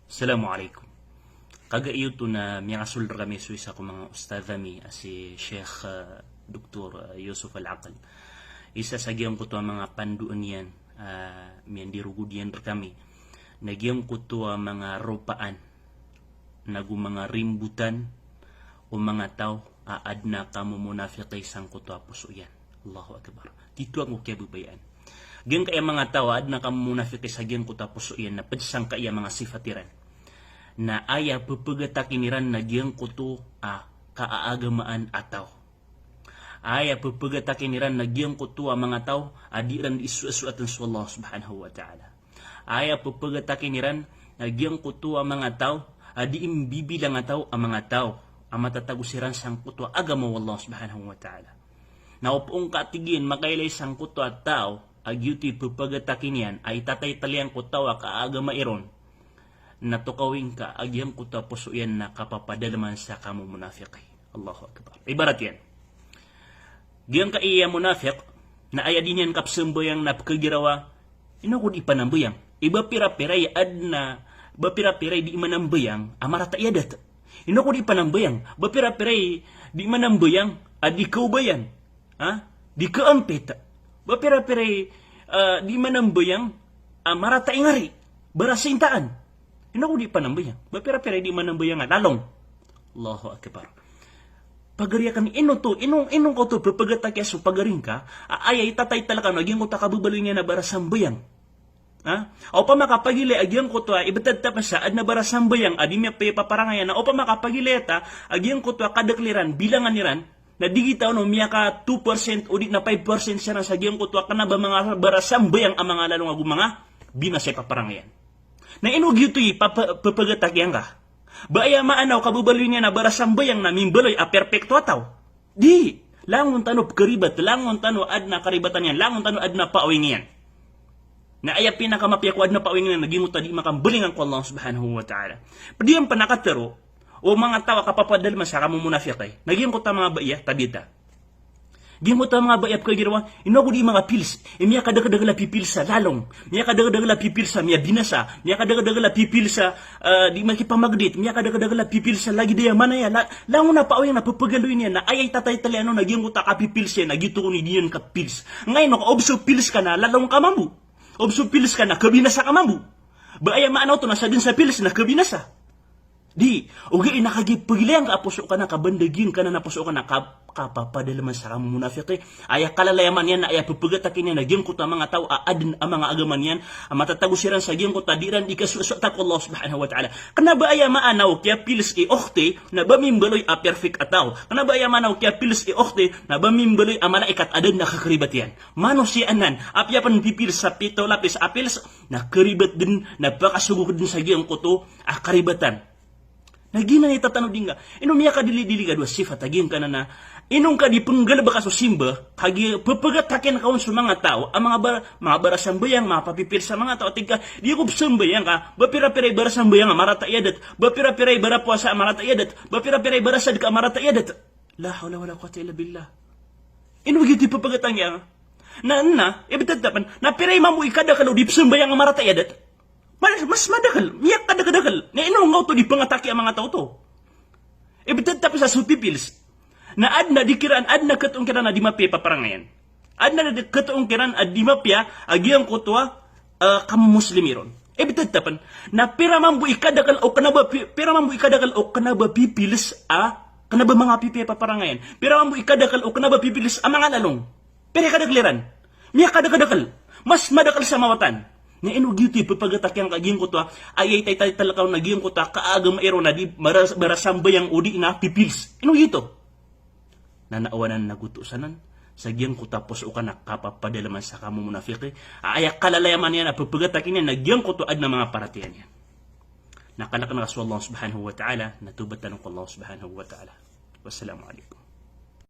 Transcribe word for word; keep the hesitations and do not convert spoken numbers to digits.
Assalamu alaikum. Kagiya oto na miyakasold rkami so isa ko manga ustadh ami a si Sheikh, ah, Doktor, ah, Yusuf Al-Aql. Isa sa giyangkoto a manga pandoan iyan, ah, miyandirogod iyan rkami. Na giyangkoto a manga ropaan, nago manga rimbotan o manga taw a adn a kamomonafiqi sangkoto a poso iyan. Allahu Akbar. Tito angko kiyababayaan. Giyangkaya manga taw a adn a kamomonafiqi sa giyangkoto a poso iyan na pd sangkaya manga sipat iran. Na aya pphagatakin iran na giyangkoto a kaagamaan a taw. Aya pphagatakin iran na giyangkoto a manga taw a di iran di soasoatn so Allah Subhanahu wa Ta'ala. Aya pphagatakin iran na giyangkoto a manga taw a di imbibilang a taw a manga taw a matatago siran sangkoto a agama o Allah Subhanahu wa Ta'ala. Na opama ka tig iyan makailay sangkoto a taw a giyoto i pphagatakin iyan a itataytal iyan ko taw a kaagama iron, na tokawi ngka a giyangkoto a poso iyan na kapapadalman sa kamomonafiqi. Allahu Akbar. Ibarat iyan, giyangkaya monafiq na aya di niyan kapsambayang na pkhagiraw a, ino ako di panambayang? I ba pira-pira i adn a, ba pira-pira i di manambayang a marata i adat. Ino ako di panambayang? Ba pira-pira i di manambayang a di kaobayan, ha? Di kaampit. Ba pira-pira i, ah, di manambayang a marata i ngari, barasintaan. Ino ako di panambayang? Ba pira-pira i di manambayang a lalong. Allahu Akbar. Pagari akn, ino oto, ino, ino ngka oto pphagatakiya so pagari ngka a aya itataytal ka na giyangkoto a kababaloy niyan na barasambayang? Ha? Opama ka pagilay a giyangkoto a ibtad ta pn sa adn a barasambayang a di miyapiya i paparangayan, na opama ka pagilay ta a giyangkoto a kadakl iran, bilangan iran, na di kita ono miyaka two percent o di na five percent siran sa giyangkoto a kna ba manga barasambayang a manga lalong ago manga binasa i paparangayan. Na ino giyoto i papa-, pphagatakiya ngka? Ba aya maana o kababaloy niyan na barasambayang na mimbaloy a perpekto a taw? Di. Langon tano pkharibat, langon tano adn a karibatan iyan, langon tano adn a paawing iyan. Na aya pinakamapiya ko adn a paawing iyan na giyangkoto a di makambalingan ko Allah Subhanahu wa Ta'ala. Pd iyan pn a katharo o manga taw a kapapadalman sa kamomonafiqi na giyangkoto a manga bai a tabita. Giyangkoto a manga bai a pkhagiraw a, ino ako di manga pills? I miyakadakdakl a pipilsa lalong, miyakadakdakl a pipilsa miyabinasa, miyakadakdakl a pipilsa, ah, di makipamagdit, miyakadakdakl a pipilsa lagid aya manaya. La-, langon a paawing na pphagaloy niyan na aya itataytal iyan on na giyangkoto a kapipilsa iyan na giyoto kon i di niyan kapils. Ngayon ka o ba so pils ka na lalong ka mambo? O ba so pils ka na kabinasa ka mambo? Ba aya maana oto na sadn sa pils na kabinasa? Di, ogaid na kagiya pagilay angka a poso ka na kabandagin ka na na poso ka na ka-, kapapadalman sa kamomonafiqi. Aya kalalayaman iyan na aya pphagatakin iyan na giyangkoto a manga taw a adn a manga agama niyan a matatago siran sa giyangkoto a di iran di kasoasoata ko Allah Subhanahu wa Ta'ala. Kna ba aya maana o kiyapils i okhti na ba mimbaloy a perfect a taw? Kna ba aya maana o kiyapils i okhti na ba mimbaloy a malaikat a da dn a kakaribat iyan? Manosiya anan, apiya pn pipils sa pito lapis a pils, na karibat dn, na pakasogok dn sa giyangkoto a karibatan. Na giyanan i tatanodi ngka. Ino miyakadili-dili ka dowa sifat a giyangkanan a ino ngka di pnggalbka so simba, kagiya pphagatakin ka on so manga taw a manga bar-, manga barasambayang, manga papipilsa manga taw, a tig ka, di ako psambayang ka, ba pira-pira i barasambayang a marata i adat, ba pira-pira i barapowasa a marata i adat, ba pira-pira i barasadka a marata i adat. La hawla wala quwwata illa billah. Ino giyoto i pphagatakin ka? Na, na, ibtad ta pn, na pira i mambo i kadakl o di psambayang a marata i adat? Mas, mas madakl, miyakadakdakl. Na ino ngka oto di pngataki a manga taw oto? Ibtad ta pn sa so pipils. Na adn a di kiran, adn a khatoon kiran a di mapiya i paparangayan. Adn a di khatoon kiran a di mapiya a giyangkoto a, ah, kamomoslimi ron. Ibtad ta pn. Na pira mambo i kadakl o kna ba pi-, pira mambo i kadakl o kna ba pipils a, kna ba manga pipiya i paparangayan? Pira mambo i kadakl o kna ba pipils a manga lalong? Pira i kadakl iran? Miyakadakdakl. Mas madakl sa mawatan. Na ino giyoto i pphagatakiya ngka giyangkoto a aya itaytaytal ka on na giyangkoto a kaagama iron na di bara-, barasambayang o di na pipils? Ino giyoto? Na na awanan na goto sanan sa giyangkoto a poso ka na kapapadalman sa kamomonafiqi. Aya kalalayaman iyan a pphagatakin iyan na giyangkoto a adn a manga paratiyaya niyan. Na kalkn ka so Allah Subhanahu wa Ta'ala, na tawbat tano ko Allah Subhanahu wa Ta'ala. Wassalamu alaikum.